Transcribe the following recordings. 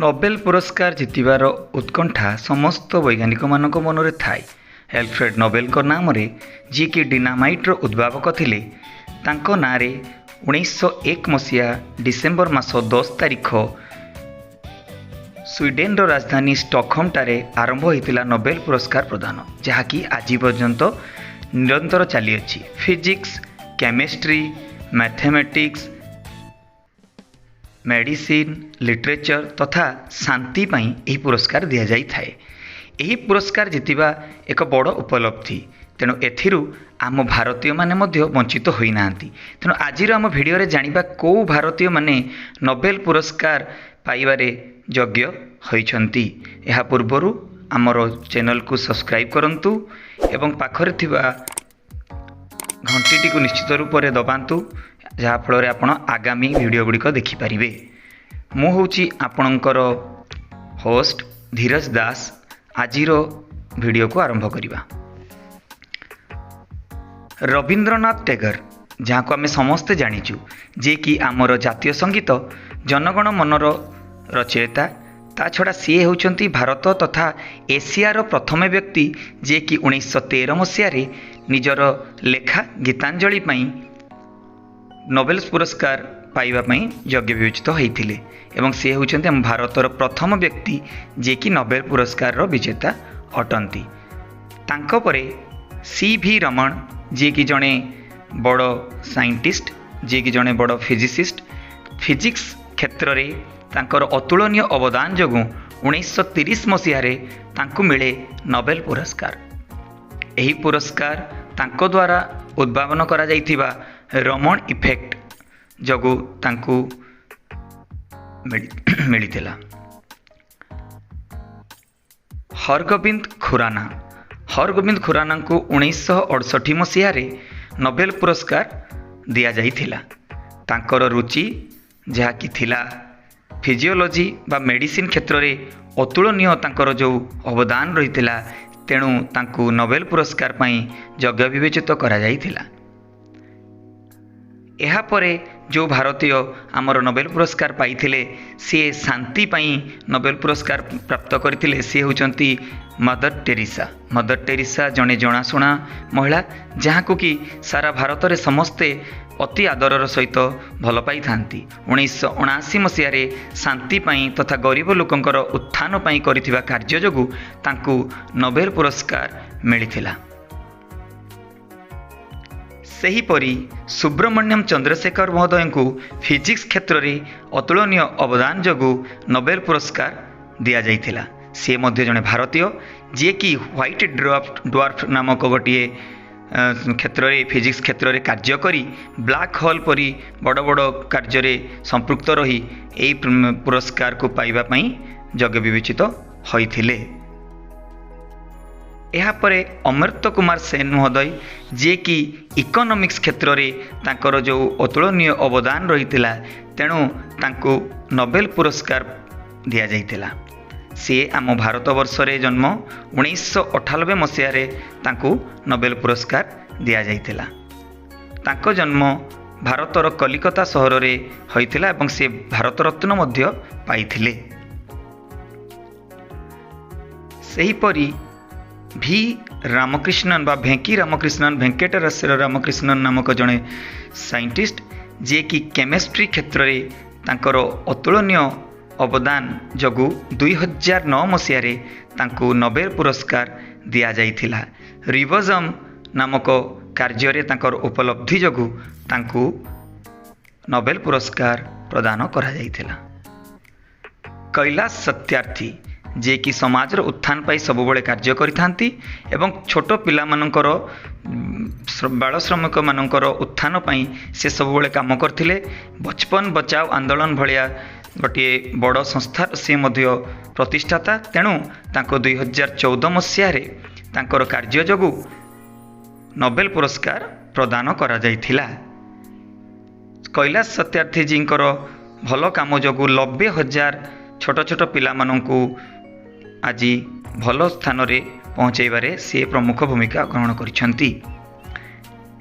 Nobel ପୁରସ୍କାର ଜିତିବାର ଉତ୍କଣ୍ଠା ସମସ୍ତ ବୈଜ୍ଞାନିକମାନଙ୍କ ମନରେ ଥାଏ। ଆଲଫ୍ରେଡ୍ ନୋବେଲଙ୍କ ନାମରେ, ଯିଏକି ଡିନାମାଇଟ୍ର ଉଦ୍ଭାବକ ଥିଲେ, ତାଙ୍କ ନାଁରେ 1901 ମସିହା ଡିସେମ୍ବର ମାସ 10 ତାରିଖ ସ୍ୱିଡେନର ରାଜଧାନୀ ଷ୍ଟକହୋମଠାରେ ଆରମ୍ଭ ହୋଇଥିଲା ନୋବେଲ ପୁରସ୍କାର ପ୍ରଦାନ, ଯାହାକି ଆଜି ପର୍ଯ୍ୟନ୍ତ ନିରନ୍ତର ଚାଲିଅଛି। Physics, chemistry, mathematics, medicine, literature ତଥା ଶାନ୍ତି ପାଇଁ ଏହି ପୁରସ୍କାର ଦିଆଯାଇଥାଏ। ଏହି ପୁରସ୍କାର ଜିତିବା ଏକ ବଡ଼ ଉପଲବ୍ଧି। ତେଣୁ ଏଥିରୁ ଆମ ଭାରତୀୟମାନେ ମଧ୍ୟ ବଞ୍ଚିତ ହୋଇନାହାନ୍ତି। ତେଣୁ ଆଜିର ଆମ ଭିଡ଼ିଓରେ ଜାଣିବା କେଉଁ ଭାରତୀୟମାନେ ନୋବେଲ ପୁରସ୍କାର ପାଇବାରେ ଯୋଗ୍ୟ ହୋଇଛନ୍ତି। ଏହା ପୂର୍ବରୁ ଆମର ଚ୍ୟାନେଲକୁ ସବସ୍କ୍ରାଇବ୍ କରନ୍ତୁ ଏବଂ ପାଖରେ ଥିବା ଘଣ୍ଟିଟିକୁ ନିଶ୍ଚିତ ରୂପରେ ଦବାନ୍ତୁ, ଯାହାଫଳରେ ଆପଣ ଆଗାମୀ ଭିଡ଼ିଓ ଗୁଡ଼ିକ ଦେଖିପାରିବେ। ମୁଁ ହେଉଛି ଆପଣଙ୍କର ହୋଷ୍ଟ ଧୀରଜ ଦାସ। ଆଜିର ଭିଡ଼ିଓକୁ ଆରମ୍ଭ କରିବା। ରବୀନ୍ଦ୍ରନାଥ ଟେଗର, ଯାହାକୁ ଆମେ ସମସ୍ତେ ଜାଣିଛୁ, ଯିଏକି ଆମର ଜାତୀୟ ସଙ୍ଗୀତ ଜନଗଣ ମନର ରଚୟିତା। ତା ଛଡ଼ା ସିଏ ହେଉଛନ୍ତି ଭାରତ ତଥା ଏସିଆର ପ୍ରଥମ ବ୍ୟକ୍ତି, ଯିଏକି 1913 ମସିହାରେ ନିଜର ଲେଖା ଗୀତାଞ୍ଜଳି ପାଇଁ ନୋବେଲ ପୁରସ୍କାର ପାଇବା ପାଇଁ ଯୋଗ୍ୟ ବିବେଚିତ ହୋଇଥିଲେ ଏବଂ ସିଏ ହେଉଛନ୍ତି ଆମ ଭାରତର ପ୍ରଥମ ବ୍ୟକ୍ତି, ଯିଏକି ନୋବେଲ ପୁରସ୍କାରର ବିଜେତା ଅଟନ୍ତି। ତାଙ୍କ ପରେ ସି ଭି ରମଣ, ଯିଏକି ଜଣେ ବଡ଼ ସାଇଣ୍ଟିଷ୍ଟ, ଯିଏକି ଜଣେ ବଡ଼ ଫିଜିସିଷ୍ଟ। ଫିଜିକ୍ସ କ୍ଷେତ୍ରରେ ତାଙ୍କର ଅତୁଳନୀୟ ଅବଦାନ ଯୋଗୁଁ 1930 ମସିହାରେ ତାଙ୍କୁ ମିଳେ ନୋବେଲ ପୁରସ୍କାର। ଏହି ପୁରସ୍କାର ତାଙ୍କ ଦ୍ୱାରା ଉଦ୍ଭାବନ କରାଯାଇଥିବା ରମଣ ଇଫେକ୍ଟ ଯୋଗୁଁ ତାଙ୍କୁ ମିଳିଥିଲା। ହରଗୋବିନ୍ଦ ଖୁରାନା। ହରଗୋବିନ୍ଦ ଖୁରାନାଙ୍କୁ 1968 ମସିହାରେ ନୋବେଲ ପୁରସ୍କାର ଦିଆଯାଇଥିଲା। ତାଙ୍କର ରୁଚି ଯାହାକି ଥିଲା ଫିଜିଓଲୋଜି ବା ମେଡ଼ିସିନ କ୍ଷେତ୍ରରେ ଅତୁଳନୀୟ ତାଙ୍କର ଯେଉଁ ଅବଦାନ ରହିଥିଲା, ତେଣୁ ତାଙ୍କୁ ନୋବେଲ ପୁରସ୍କାର ପାଇଁ ଯୋଗ୍ୟ ବିବେଚିତ କରାଯାଇଥିଲା। ଏହାପରେ ଯେଉଁ ଭାରତୀୟ ଆମର ନୋବେଲ ପୁରସ୍କାର ପାଇଥିଲେ, ସିଏ ଶାନ୍ତି ପାଇଁ ନୋବେଲ ପୁରସ୍କାର ପ୍ରାପ୍ତ କରିଥିଲେ, ସିଏ ହେଉଛନ୍ତି ମଦର ଟେରିସା। ମଦର ଟେରିସା ଜଣେ ଜଣାଶୁଣା ମହିଳା, ଯାହାକୁ କି ସାରା ଭାରତରେ ସମସ୍ତେ ଅତି ଆଦରର ସହିତ ଭଲ ପାଇଥାନ୍ତି। 1979 ମସିହାରେ ଶାନ୍ତି ପାଇଁ ତଥା ଗରିବ ଲୋକଙ୍କର ଉତ୍ଥାନ ପାଇଁ କରିଥିବା କାର୍ଯ୍ୟ ଯୋଗୁଁ ତାଙ୍କୁ ନୋବେଲ ପୁରସ୍କାର ମିଳିଥିଲା। ସେହିପରି ସୁବ୍ରମଣ୍ୟମ ଚନ୍ଦ୍ରଶେଖର ମହୋଦୟଙ୍କୁ ଫିଜିକ୍ସ କ୍ଷେତ୍ରରେ ଅତୁଳନୀୟ ଅବଦାନ ଯୋଗୁଁ ନୋବେଲ ପୁରସ୍କାର ଦିଆଯାଇଥିଲା। ସିଏ ମଧ୍ୟ ଜଣେ ଭାରତୀୟ, ଯିଏକି ହ୍ୱାଇଟ୍ ଡ୍ୱାର୍ଫ ନାମକ ଗୋଟିଏ କ୍ଷେତ୍ରରେ, ଫିଜିକ୍ସ କ୍ଷେତ୍ରରେ କାର୍ଯ୍ୟ କରି, ବ୍ଲାକ୍ ହୋଲ୍ ପରି ବଡ଼ ବଡ଼ କାର୍ଯ୍ୟରେ ସମ୍ପୃକ୍ତ ରହି ଏହି ପୁରସ୍କାରକୁ ପାଇବା ପାଇଁ ଯୋଗ୍ୟ ବିବେଚିତ ହୋଇଥିଲେ। ଏହାପରେ ଅମର୍ତ୍ୟ କୁମାର ସେନ ମହୋଦୟ, ଯିଏକି ଇକୋନୋମିକ୍ସ କ୍ଷେତ୍ରରେ ତାଙ୍କର ଯେଉଁ ଅତୁଳନୀୟ ଅବଦାନ ରହିଥିଲା, ତେଣୁ ତାଙ୍କୁ ନୋବେଲ ପୁରସ୍କାର ଦିଆଯାଇଥିଲା। ସିଏ ଆମ ଭାରତବର୍ଷରେ ଜନ୍ମ। 1998 ମସିହାରେ ତାଙ୍କୁ ନୋବେଲ ପୁରସ୍କାର ଦିଆଯାଇଥିଲା। ତାଙ୍କ ଜନ୍ମ ଭାରତର କଲିକତା ସହରରେ ହୋଇଥିଲା ଏବଂ ସେ ଭାରତରତ୍ନ ମଧ୍ୟ ପାଇଥିଲେ। ସେହିପରି ଭି ରାମକ୍ରିଷ୍ଣନ ବା ଭେଙ୍କି ରାମକ୍ରିଷ୍ଣନ, ଭେଙ୍କଟେଶ୍ୱର ରାମକ୍ରିଷ୍ଣନ ନାମକ ଜଣେ ସାଇଣ୍ଟିଷ୍ଟ, ଯିଏକି କେମିଷ୍ଟ୍ରି କ୍ଷେତ୍ରରେ ତାଙ୍କର ଅତୁଳନୀୟ ଅବଦାନ ଯୋଗୁଁ 2009 ମସିହାରେ ତାଙ୍କୁ ନୋବେଲ ପୁରସ୍କାର ଦିଆଯାଇଥିଲା। ରିବଜମ୍ ନାମକ କାର୍ଯ୍ୟରେ ତାଙ୍କର ଉପଲବ୍ଧି ଯୋଗୁଁ ତାଙ୍କୁ ନୋବେଲ ପୁରସ୍କାର ପ୍ରଦାନ କରାଯାଇଥିଲା। କୈଳାସ ସତ୍ୟାର୍ଥୀ, ଯିଏକି ସମାଜର ଉତ୍ଥାନ ପାଇଁ ସବୁବେଳେ କାର୍ଯ୍ୟ କରିଥାନ୍ତି ଏବଂ ଛୋଟ ପିଲାମାନଙ୍କର, ବାଳ ଶ୍ରମିକମାନଙ୍କର ଉତ୍ଥାନ ପାଇଁ ସେ ସବୁବେଳେ କାମ କରିଥିଲେ। ବଚପନ ବଚାଓ ଆନ୍ଦୋଳନ ଭଳିଆ ଗୋଟିଏ ବଡ଼ ସଂସ୍ଥାର ସିଏ ମଧ୍ୟ ପ୍ରତିଷ୍ଠାତା। ତେଣୁ ତାଙ୍କୁ 2014 ମସିହାରେ ତାଙ୍କର କାର୍ଯ୍ୟ ଯୋଗୁଁ ନୋବେଲ ପୁରସ୍କାର ପ୍ରଦାନ କରାଯାଇଥିଲା। କୈଳାସ ସତ୍ୟାର୍ଥୀଜୀଙ୍କର ଭଲ କାମ ଯୋଗୁଁ 90,000 ଛୋଟ ଛୋଟ ପିଲାମାନଙ୍କୁ ଆଜି ଭଲ ସ୍ଥାନରେ ପହଞ୍ଚାଇବାରେ ସିଏ ପ୍ରମୁଖ ଭୂମିକା ଗ୍ରହଣ କରିଛନ୍ତି।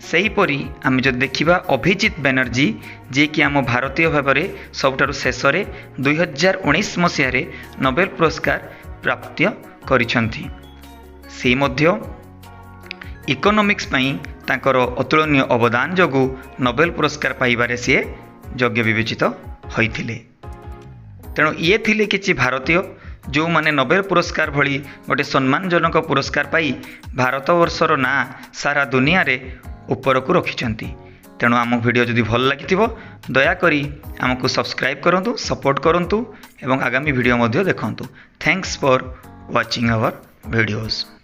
ସେହିପରି ଆମେ ଯଦି ଦେଖିବା ଅଭିଜିତ ବାନାର୍ଜୀ, ଯିଏକି ଆମ ଭାରତୀୟ ଭାବରେ ସବୁଠାରୁ ଶେଷରେ 2019 ମସିହାରେ ନୋବେଲ ପୁରସ୍କାର ପ୍ରାପ୍ତ କରିଛନ୍ତି, ସେ ମଧ୍ୟ ଇକୋନୋମିକ୍ସ ପାଇଁ ତାଙ୍କର ଅତୁଳନୀୟ ଅବଦାନ ଯୋଗୁଁ ନୋବେଲ ପୁରସ୍କାର ପାଇବାରେ ସିଏ ଯୋଗ୍ୟ ବିବେଚିତ ହୋଇଥିଲେ। ତେଣୁ ଇଏ ଥିଲେ କିଛି ଭାରତୀୟ ଯେଉଁମାନେ ନୋବେଲ ପୁରସ୍କାର ଭଳି ଗୋଟେ ସମ୍ମାନଜନକ ପୁରସ୍କାର ପାଇ ଭାରତବର୍ଷର ନାଁ ସାରା ଦୁନିଆରେ ଉପରକୁ ରଖିଛନ୍ତି। ତେଣୁ ଆମ ଭିଡ଼ିଓ ଯଦି ଭଲ ଲାଗିଥିବ, ଦୟାକରି ଆମକୁ ସବସ୍କ୍ରାଇବ୍ କରନ୍ତୁ, ସପୋର୍ଟ କରନ୍ତୁ ଏବଂ ଆଗାମୀ ଭିଡ଼ିଓ ମଧ୍ୟ ଦେଖନ୍ତୁ। Thanks for watching our videos.